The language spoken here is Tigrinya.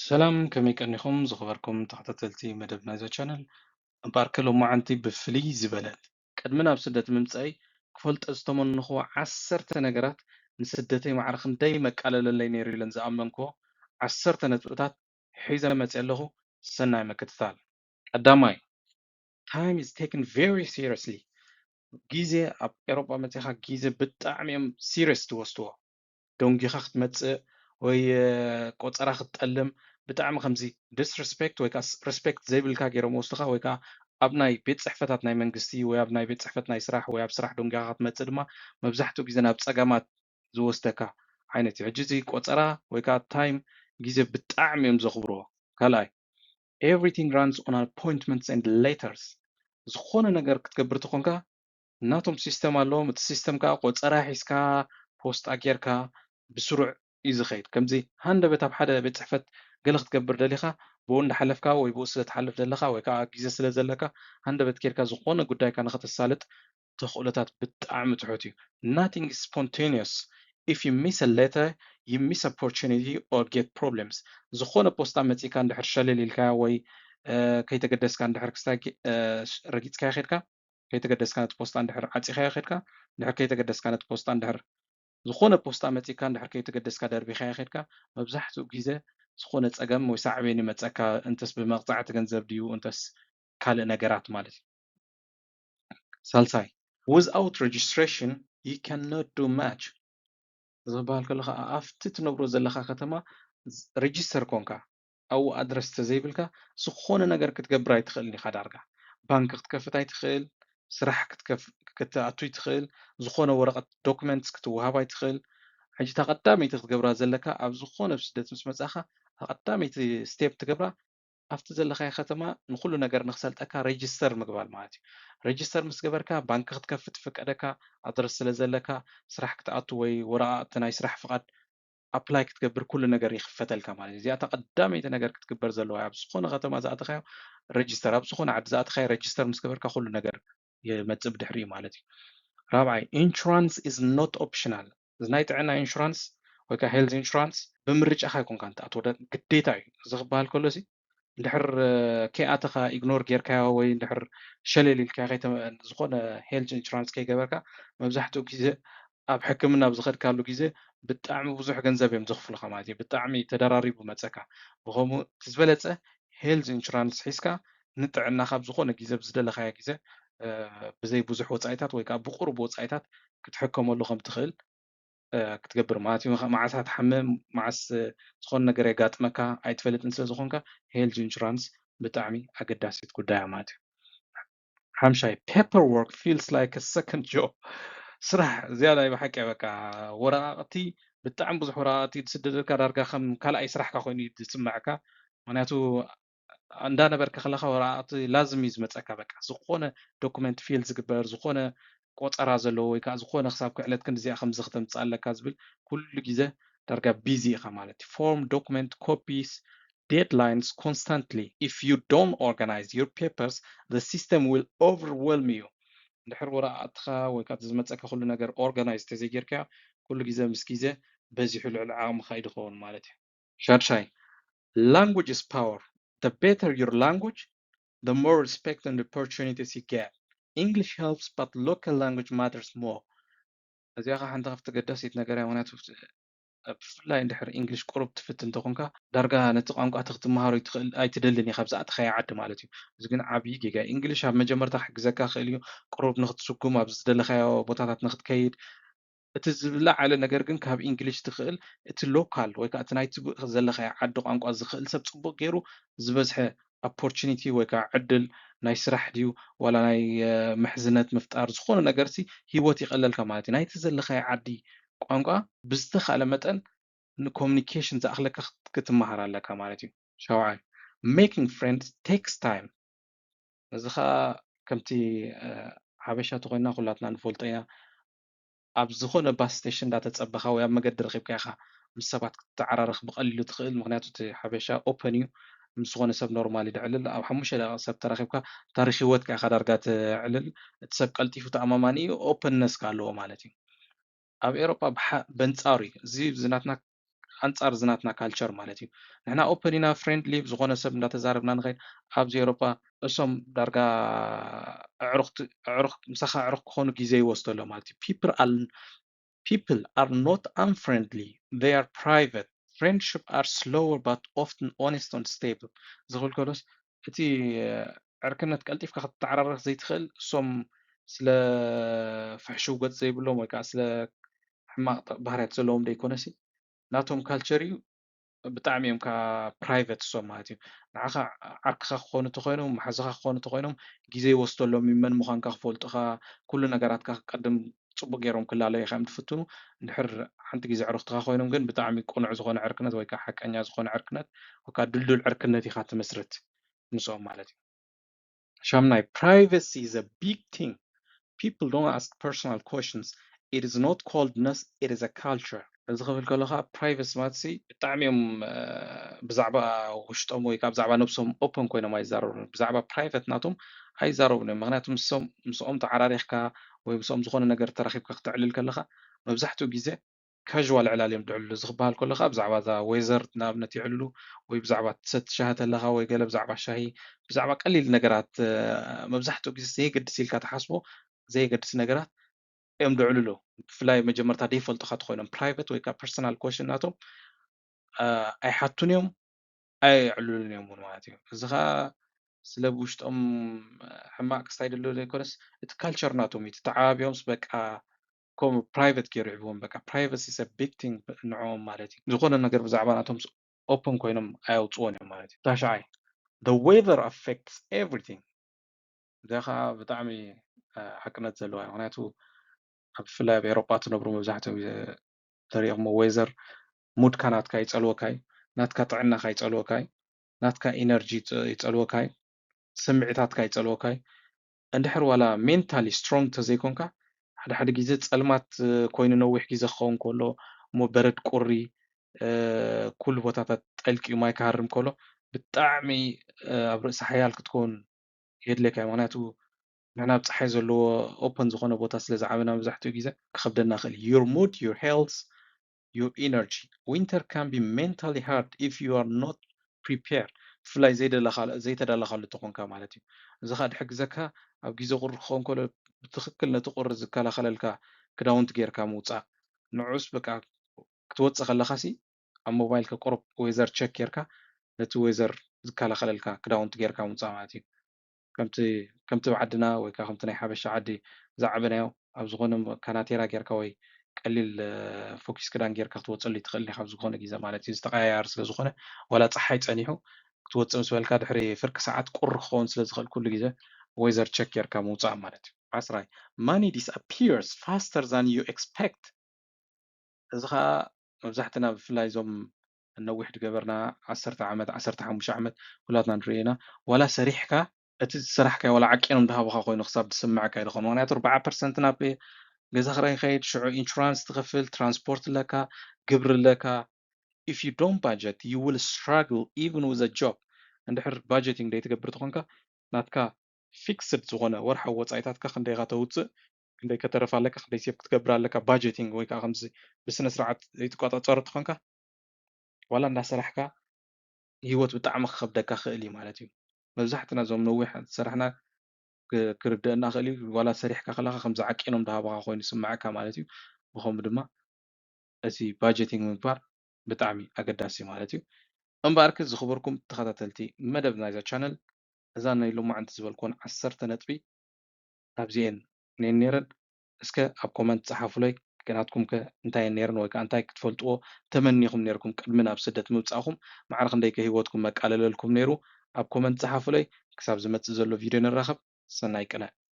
ሰላም፣ ከመይ ቀኒኹም ዝኸበርኩም ተኸታተልቲ መደብ ናይዛ ቻነል? እምበኣርከ ሎማዓንቲ ብፍልይ ዝበለ፣ ቅድሚ ናብ ስደት ምምጻይ ክፈልጦ ዝተመነኹዎ ዓሰርተ ነገራት ንስደተይ ማዕረ ክንደይ መቃለለለይ ነይሩ ኢለን ዝኣመንክዎ ዓሰርተ ነጥብታት ሒዘ መጽየ ኣለኹ። ሰናይ ምክትታል። ቀዳማይ፣ time is taken very seriously። ግዜ ኣብ ኤሮጳ መጺኻ ግዜ ብጣዕሚ እዮም ሲሪየስ ዝወስድዎ። ደንጊኻ ክትመጽእ ወይ ቆጸራ ክትጠልም ብጣዕሚ ከምዚ ዲስሪስፔክት ወይ ከዓ ሪስፔክት ዘይብልካ ገይሮም ወስድኻ ወይ ከዓ ኣብ ናይ ቤት ጽሕፈታት ናይ መንግስቲ ወይ ኣብ ናይ ቤት ጽሕፈት ናይ ስራሕ ወይ ኣብ ስራሕ ደንጊኻ ክትመጽእ ድማ መብዛሕትኡ ግዜ ናብ ጸገማት ዝወስደካ ዓይነት እዩ። ሕጂ እዚ ቆጸራ ወይ ከዓ ታይም ግዜ ብጣዕሚ እዮም ዘኽብርዎ። ካልኣይ፣ everything runs on appointments and letters። ዝኾነ ነገር ክትገብር ተኾንካ ናቶም ሲስተም ኣለዎም። እቲ ሲስተም ከዓ ቆጸራ ሒዝካ ፖስጣ ጌርካ ብስሩዕ እዩ ዝኸይድ። ከምዚ ሃንደበት ኣብ ሓደ ቤት ጽሕፈት ገለ ክትገብር ደሊኻ ብኡ እንዳሓለፍካ ወይ ብኡ ስለ ትሓልፍ ዘለኻ ወይ ከዓ ግዜ ስለ ዘለካ ሃንደበት ጌርካ ዝኾነ ጉዳይካ ንኸተሳልጥ ተኽእሎታት ብጣዕሚ ትሑት እዩ። Nothing is spontaneous. If you miss a letter, you miss opportunity or get problems. ዝኾነ ፖስታ መጺእካ እንድሕር ሸለል ኢልካ ወይ ከይተገደስካ እንድሕር ክስታይ ረጊጽካዮ ኸድካ ከይተገደስካ ነቲ ፖስታ እንድሕር ዓጺኻዮ ኸድካ እንድሕር ከይተገደስካ ነቲ ፖስታ እንድሕር ዝኾነ ፖስታ መጺእካ እንድሕር ከይተገደስካ ደርቢኻዮ ኸድካ መብዛሕትኡ ግዜ ዝኾነ ጸገም ወይ ሳዕቤን ይመጸካ እንተስ ብመቕጻዕቲ ገንዘብ ድዩ እንተስ ካልእ ነገራት ማለት እዩ። ሳልሳይ፣ without registration you cannot do much። እዚ ክበሃል ከሎ ከዓ ኣብቲ ትነብሮ ዘለኻ ከተማ ሬጅስተር ኮንካ ኣብኡ ኣድረስ ተዘይብልካ ዝኾነ ነገር ክትገብር ኣይትኽእልን ኢኻ። ዳርጋ ባንክ ክትከፍት ኣይትኽእል፣ ስራሕ ክትኣቱ ኣይትኽእል፣ ዝኾነ ወረቐት ዶክመንትስ ክትወሃብ ኣይትኽእል። ሕጂ እታ ቀዳመይቲ ክትገብራ ዘለካ ኣብ ዝኾነ ስደት ምስ መጻኻ እታ ቀዳመይቲ ስቴፕ ትገብራ ኣብቲ ዘለኻዮ ከተማ ንኹሉ ነገር ንክሰልጠካ ሬጅስተር ምግባር ማለት እዩ። ሬጅስተር ምስ ገበርካ ባንክ ክትከፍት ይፍቀደካ፣ ኣድረስ ስለ ዘለካ ስራሕ ክትኣቱ ወይ ወረቓቕቲ ናይ ስራሕ ፍቓድ ኣፕላይ ክትገብር ኩሉ ነገር ይኽፈተልካ ማለት እዩ። እዚኣ እታ ቀዳመይቲ ነገር ክትግበር ዘለዋ ኣብ ዝኾነ ከተማ ዝኣተኻዮ ሬጅስተር፣ ኣብ ዝኾነ ዓዲ ዝኣተኻዮ ሬጅስተር ምስ ገበርካ ኩሉ ነገር ይመጽእ ብድሕሪኡ ማለት እዩ። ራብዓይ፣ insurance is not optional። እዚ ናይ ጥዕና ኢንሹራንስ ወይ ከዓ ሄልዝ ኢንሹራንስ ብምርጫኻ ኣይኮንካን ትኣትዎ፣ ግዴታ እዩ። እዚ ክበሃል ከሎ ሲ እንድሕር ከይኣተኻ ኢግኖር ጌርካዮ ወይ እንድሕር ሸለል ኢልካ ዝኾነ ሄልዝ ኢንሹራንስ ከይገበርካ መብዛሕትኡ ግዜ ኣብ ሕክምና ኣብ ዝኸድካሉ ግዜ ብጣዕሚ ብዙሕ ገንዘብ እዮም ዘኽፍሉኻ ማለት እዩ። ብጣዕሚ ተደራሪቡ መፀካ። ብኸምኡ እቲ ዝበለፀ ሄልዝ ኢንሹራንስ ሒዝካ ንጥዕናኻ ኣብ ዝኾነ ግዜ ብዝደለኻዮ ግዜ ብዘይ ብዙሕ ወፃኢታት ወይ ከዓ ብቁሩብ ወፃኢታት ክትሕከመሉ ከም ትኽእል ክትገብር ማለት እዩ። መዓስ ትሓምም፣ መዓስ ዝኾነ ነገር የጋጥመካ ኣይትፈልጥን ስለ ዝኾንካ ሄልዝ ኢንሹራንስ ብጣዕሚ ኣገዳሲት ጉዳይ ማለት እዩ። ሓምሻይ፣ paperwork feels like a second job። ስራሕ እዚኣ ናይ ብሓቂ በቃ ወረቃቅቲ ብጣዕሚ ብዙሕ ወረቃቅቲ ትስደደልካ ዳርጋ ከም ካልኣይ ስራሕካ ኮይኑ እዩ ዝስምዐካ። ምክንያቱ እንዳነበርካ ከለካ ወረቃቅቲ ላዝም እዩ ዝመፀካ። በቃ ዝኾነ ዶኩመንት ፊል ዝግበር፣ ዝኾነ ቆፀራ ዘለዎ ወይ ከዓ ዝኾነ ክሳብ ክዕለት ክንዲዚኣ ከምዚ ክተምፅእ ኣለካ ዝብል ኩሉ ግዜ ዳርጋ ቢዚ ኢኻ ማለት እዩ። Form document copies deadlines constantly. If you don't organize your papers, the system will overwhelm you. እንድሕር ወረቃቅትኻ ወይ ከዓ ዝመፀካ ኩሉ ነገር ኦርጋናይዝ ተዘይጌርካዮ ኩሉ ግዜ ምስ ግዜ በዚሑ ልዕሊ ዓቕምኻ እዩ ዝኸውን ማለት እዩ። ሻድሻይ፣ language is power. The better your language, the more respect and opportunities you get. English helps, but local language matters more. እዚኣ ከዓ ሓንቲ ካብቲ ገዳሲት ነገር እያ። ምክንያቱ ብፍላይ እንድሕር ኢንግሊሽ ቁሩብ ትፍትን እንተኾንካ ዳርጋ ነቲ ቋንቋ እቲ ክትመሃሮ ኣይትደልን ኢኻ ኣብ ዝኣተኻዮ ዓዲ ማለት እዩ። እዚ ግን ዓብዪ ጌጋ እዩ። ኢንግሊሽ ኣብ መጀመርታ ክሕግዘካ ክእል እዩ፣ ቁሩብ ንክትስጉም ኣብ ዝደለኻዮ ቦታታት ንክትከይድ። እቲ ዝለዓለ ነገር ግን ካብ ኢንግሊሽ ትኽእል እቲ ሎካል ወይ ከዓ እቲ ናይቲ ዘለኻዮ ዓዲ ቋንቋ ዝኽእል ሰብ ፅቡቅ ገይሩ ዝበዝሐ ኦፖርቹኒቲ ወይ ከዓ ዕድል ናይ ስራሕ ድዩ ዋላ ናይ ምሕዝነት ምፍጣር ዝኾነ ነገር ሲ ሂወት ይቐለልካ ማለት እዩ። ናይቲ ዘለኻዮ ዓዲ ቋንቋ ብዝተኻለ መጠን ንኮሚኒኬሽን ዝኣኽለካ ክትመሃር ኣለካ ማለት እዩ። ሻውዓይ፣ making friends takes time። እዚ ከዓ ከምቲ ሓበሻ ተኮይንና ኩላትና ንፈልጦ ኢና። ኣብ ዝኾነ ባስ ስቴሽን እንዳተፀበኻ ወይ ኣብ መገዲ ረኺብካ ኢኻ ምስ ሰባት ክትተዓራረኽ ብቐሊሉ ትኽእል። ምክንያቱ እቲ ሓበሻ ኦፐን እዩ፣ ምስ ዝኾነ ሰብ ኖርማሊ ደዕልል። ኣብ ሓሙሽተ ደቂቕ ሰብ ተራኺብካ ታሪክ ሂወትካ ኢኻ ዳርጋ ተዕልል። እቲ ሰብ ቀልጢፉ ተኣማማኒ እዩ፣ ኦፐንነስ ከ ኣለዎ ማለት እዩ። ኣብ ኤሮጳ በንጻሩ እዩ። እዚ ናትና ኣንጻር ዝናትና ካልቸር ማለት እዩ። ንሕና ኦፐን ኢና፣ ፍሬንድሊ፣ ዝኾነ ሰብ እንዳተዛረብና ንኸይድ። ኣብዚ ኤውሮጳ እሶም ዳርጋ ኣዕሩኽቲ ኣዕሩኽ ምሳኻ ኣዕሩኽ ክኾኑ ግዜ ይወስደሎም ማለት እዩ። People are people are not unfriendly, they are private. Friendship are slower but often honest and stable። ዝኽብል ከሎስ እቲ ዕርክነት ቀልጢፍካ ክትተዓራረኽ ዘይትኽእል እሶም ስለ ፍሕሽው ገጽ ዘይብሎም ወይ ከዓ ስለ ሕማቕ ባህርያት ዘለዎም ደይኮነሲ ናቶም ካልቸር እዩ። ብጣዕሚ እዮም ከዓ ፕራይቨት እሶም ማለት እዩ። ንዓኻ ዓርክኻ ክኾኑ ተኾይኖም መሓዝኻ ክኾኑ ተኾይኖም ግዜ ይወስደሎም እዩ። መን ምዃንካ ክፈልጡኻ ኩሉ ነገራትካ ቅድም ጽቡቅ ገይሮም ክላለዩ ኢኻ እዮም ዝፍትኑ። እንድሕር ሓንቲ ግዜ ዕሩኽትኻ ኮይኖም ግን ብጣዕሚ ቅኑዕ ዝኾነ ዕርክነት ወይ ከዓ ሓቀኛ ዝኾነ ዕርክነት ወይ ከዓ ድልዱል ዕርክነት ኢኻ ትምስርት ምስኦም ማለት እዩ። ሻምናይ፣ privacy is a big thing. People don't ask personal questions. It is not coldness, it is a culture. እዚ ክብል ከለኻ ፕራይቨሲ ማለት ሲ ብጣዕሚ እዮም ብዛዕባ ውሽጦም ወይ ከዓ ብዛዕባ ነብሶም ኦፐን ኮይኖም ኣይዛረቡን። ብዛዕባ ፕራይቨት ናቶም ኣይዛረቡን እዮም። ምክንያቱ ምስኦም ምስኦም ተዓራሪኽካ ወይ ምስኦም ዝኾነ ነገር ተራኺብካ ክተዕልል ከለኻ መብዛሕትኡ ግዜ ካዥዋል ዕላል እዮም ድዕልሉ። እዚ ክበሃል ከለኻ ብዛዕባ እዛ ዌዘር ንኣብነት ይዕልሉ ወይ ብዛዕባ ትሰቲ ሻሂ ተለኻ ወይ ገለ ብዛዕባ ሻሂ ብዛዕባ ቀሊል ነገራት መብዛሕትኡ ግዜ ዘየገድስ ኢልካ ትሓስቦ ዘየገድስ ነገራት እዮም ድዕልሉ። ብፍላይ መጀመርታ ደይፈልጡኻ ተኮይኖም ፕራይቨት ወይ ከዓ ፐርሰናል ኮሽን ናቶም ኣይሓቱን እዮም ኣይዕልሉን እዮም እውን ማለት እዩ። እዚ ከዓ ስለ ብውሽጦም ሕማቅ ክስታይ ደሎ ዘይኮነስ እቲ ካልቸር ናቶም እዩ። ተዓባቢዮምስ በቃ ከምኡ ፕራይቨት ገይሩ ይዕብዎም። በቃ ፕራይቨሲ is a big thing ንዕኦም ማለት እዩ። ዝኾነ ነገር ብዛዕባ ናቶም ኦፕን ኮይኖም ኣየውፅዎን እዮም ማለት እዩ። ታሽዓይ፣ the weather affects everything። እዚኣ ከዓ ብጣዕሚ ሓቅነት ዘለዋ እያ። ምክንያቱ ኣብ ብፍላይ ኣብ ኤሮጳ ትነብሩ መብዛሕትኦም ግዜ ተሪኢኹሞ ዌዘር ሙድካ ናትካ ይጸልወካ እዩ፣ ናትካ ጥዕናኻ ይጸልወካ እዩ፣ ናትካ ኢነርጂ ይጸልወካ እዩ፣ ስምዒታትካ ይጸልወካ እዩ። እንድሕር ዋላ ሜንታሊ ስትሮንግ ተዘይኮንካ ሓደ ሓደ ግዜ ጸልማት ኮይኑ ነዊሕ ግዜ ክኸውን ከሎ እሞ በረድ ቁሪ ኩሉ ቦታታት ጠልቂዩ ማይ ክሃርም ከሎ ብጣዕሚ ኣብ ርእሲ ሓያል ክትከውን የድልየካ እዩ። ምክንያቱ ንሕና ኣብ ፀሓይ ዘለዎ ኦፐን ዝኾነ ቦታ ስለ ዝዓበና መብዛሕትኡ ግዜ ክኸብደና ይኽእል እዩ። Your mood, your health, your energy. Winter can be mentally hard if you are not prepared. ብፍላይ ዘይተዳለኻሉ ተኾንካ ማለት እዩ። እዚ ከዓ ድሕግዘካ ኣብ ግዜ ቁሪ ክኸውን ከሎ ብትኽክል ነቲ ቁሪ ዝከላኸለልካ ክዳውንቲ ጌርካ ምውፃእ። ንዑስ በቃ ክትወፅእ ከለኻ ሲ ኣብ ሞባይልካ ቁሩብ ዌዘር ቸክ ጌርካ ነቲ ዌዘር ዝከላኸለልካ ክዳውንቲ ጌርካ ምውፃእ ማለት እዩ። ከምቲ ከምቲ ዓድና ወይ ከዓ ከምቲ ናይ ሓበሻ ዓዲ ዝዓበናዮ ኣብ ዝኾነ ካናቴራ ጌርካ ወይ ቀሊል ፎኪስ ክዳን ጌርካ ክትወፀሉ ይትኽእል ኢኻ። ኣብ ዝኾነ ግዜ ማለት እዩ ዝተቀያየር ስለ ዝኾነ ዋላ ፀሓይ ፀኒሑ ክትወፅእ ምስ በልካ ድሕሪ ፍርቂ ሰዓት ቁሪ ክኸውን ስለ ዝኽእል ኩሉ ግዜ ዌዘር ቸክ ጌርካ ምውፃእ ማለት እዩ። ዓስራይ፣ money disappears faster than you expect። እዚ ከዓ መብዛሕትና ብፍላይ እዞም ነዊሕ ዝገበርና ዓሰርተ ዓመት ዓሰርተ ሓሙሽተ ዓመት ኩላትና ንሪኦ ኢና። ዋላ ሰሪሕካ እቲ ዝሰራሕካዮ ዋላ ዓቂኖም ዝሃቡኻ ኮይኑ ክሳብ ዝስምዐካ ይኸውን። ምክንያቱ ኣርባዓ ፐርሰንት ናብ ገዛ ክራይ ይኸይድ፣ ሽዑ ኢንሹራንስ ትኸፍል፣ ትራንስፖርት ኣለካ፣ ግብሪ ኣለካ። If you don't budget, you will struggle even with a job. እንድሕር ባጀቲንግ ዘይትገብር ተኾንካ ናትካ ፊክስድ ዝኾነ ወርሓዊ ወፃኢታትካ ክንደይኻ ተውፅእ ክንደይ ከተረፍ ኣለካ ክንደይ ሴፍ ክትገብር ኣለካ ባጀቲንግ ወይ ከዓ ከምዚ ብስነ ስርዓት ዘይትቆፃፀሮ ተኾንካ ዋላ እንዳሰራሕካ ህይወት ብጣዕሚ ክኸብደካ ክእል እዩ ማለት እዩ። መብዛሕትና እዞም ነዊሕ ዝሰራሕና ክርደአና ክእል እዩ። ዋላ ሰሪሕካ ከለካ ከምዚ ዓቂኖም ዝሃበካ ኮይኑ ይስምዐካ ማለት እዩ። ብከምኡ ድማ እቲ ባጀቲንግ ምግባር ብጣዕሚ ኣገዳሲ ማለት እዩ። እምበኣርኪ ዝኽበርኩም ተኸታተልቲ መደብ ናይዛ ቻነል እዛ ናይ ሎማዕንቲ ዝበልኩወን ዓሰርተ ነጥቢ ኣብዚኤን እየን ነይረን። እስከ ኣብ ኮመንት ጸሓፉለይ ናትኩም ከ እንታይ እየን ነይረን ወይ ከዓ እንታይ ክትፈልጥዎ ተመኒኹም ነይርኩም ቅድሚ ናብ ስደት ምብጻእኹም ማዕረ ክንደይ ከ ህይወትኩም መቃለለልኩም ነይሩ ኣብ ኮመንት ጸሓፉለይ። ክሳብ ዝመጽእ ዘሎ ቪድዮ ንራኸብ። ሰናይ ቅነ።